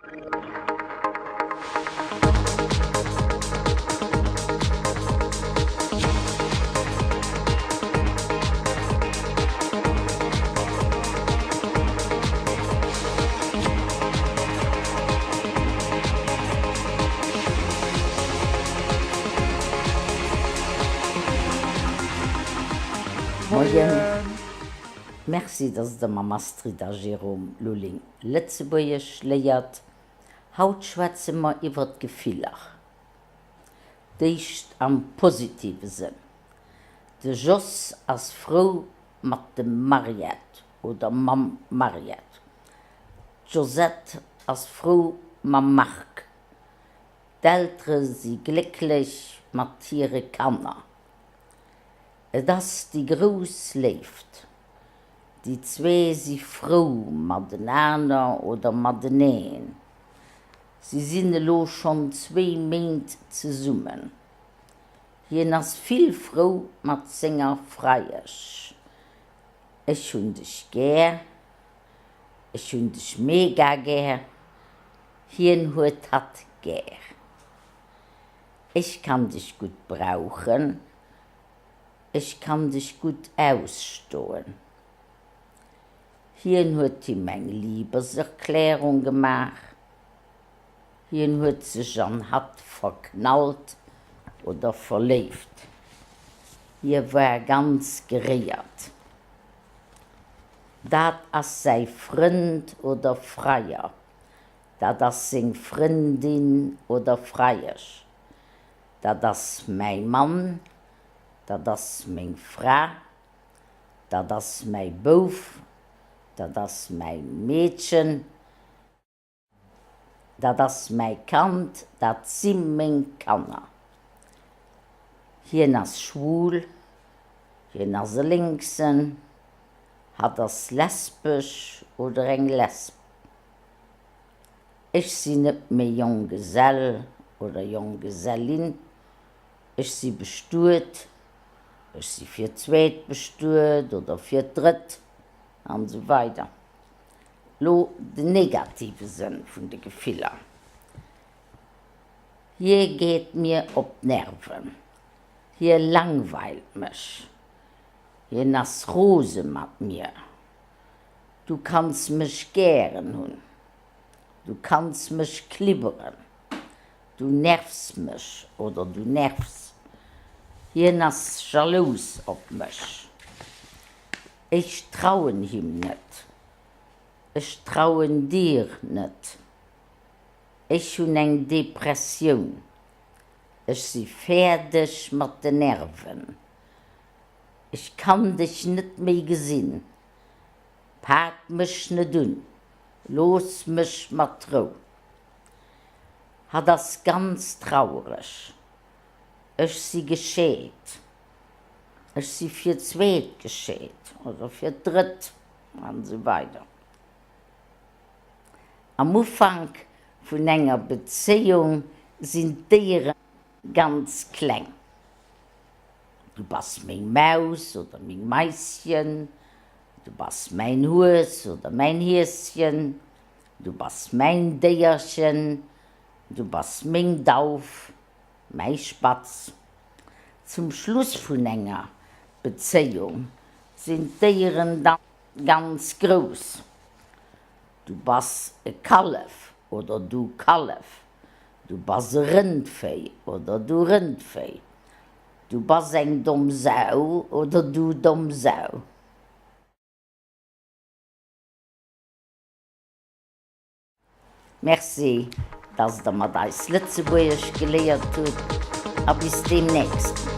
Moien. Merci, dass Der mam Astrid a Jérôme Lulling Lëtzebuergesch léiert. Haut schwätze mer iwwer d'Gefiller. D'éischt am positive Sënn. De Jos ass frou mat dem Mariette oder mam Mariette. D'Josette ass frou mam Marc. D'Eltere si glécklech mat hire Kanner. Et ass déi grouss Léift. Déi zwee si frou matenaner oder mateneen. Si sinn elo schonn zwéi Méint zesummen. Hien ass vill frou mat senger Freiesch. Ech hunn dech gär. Ech hunn dech mega gär. Hien huet hatt gär. Ech kann dech gutt brauchen. Ech kann dech gutt ausstoen. Hien huet him eng Liebeserklärung gemaach. Hien huet sech an hatt verknallt oder verléift. Hie war ganz geréiert. Dat ass säi Frënd oder Freier. Dat ass seng Frëndin oder Freiesch. Dat ass mäi Mann. Dat ass meng Fra, dat ass mäi Bouf, dat ass mäi Meedchen, dat ass mäi Kand, dat si meng Kanner. Hien ass schwul, hien ass e Lénksen, hatt ass lesbesch oder eng Lesb. Ech sinn net méi Jonggesell oder Jonggesellin, Ech si bestuet, ech si fir d'zweet bestuet oder fir d'drëtt an esou weider. Lo den negative Sënn vun de Gefiller, Hie geet mir op d'Nerven, hie langweilt mech, hien ass rose mat mir, du kanns mech gären hunn, du kanns mech klibberen. Du nervs mech oder du nervs. Hien ass jalous op mech. Ech trauen him net. Ech trauen dir net. Ech hunn eng Depressioun. Ech si fäerdeg mat de Nerven. Ech kann dech net méi gesinn. Pak mech net un. Looss mech mat Rou. Hatt ass ganz trauereg. Ech si gescheet. Ech si fir d'zweet gescheet oder fir d'drëtt an esou weider. Am Ufank vun enger Bezéiung sinn d'Déiere ganz kleng. Du bass meng Maus oder meng Maischen, du bass mäin Hues oder mäin Hieschen, Du bass mäin Déierchen, du bass meng Dauf, mäi Spatz. Zum Schluss vun enger Bezéiung sinn d'Déieren da ganz grouss. Du bass e Kallef oder du Kallef, du bass e Rëndvéi oder du Rëndvéi, du bass eng domm Sau oder du domm Sau. Merci, dass der mat eis Lëtzebuergesch geléiert hutt a bis deemnächst.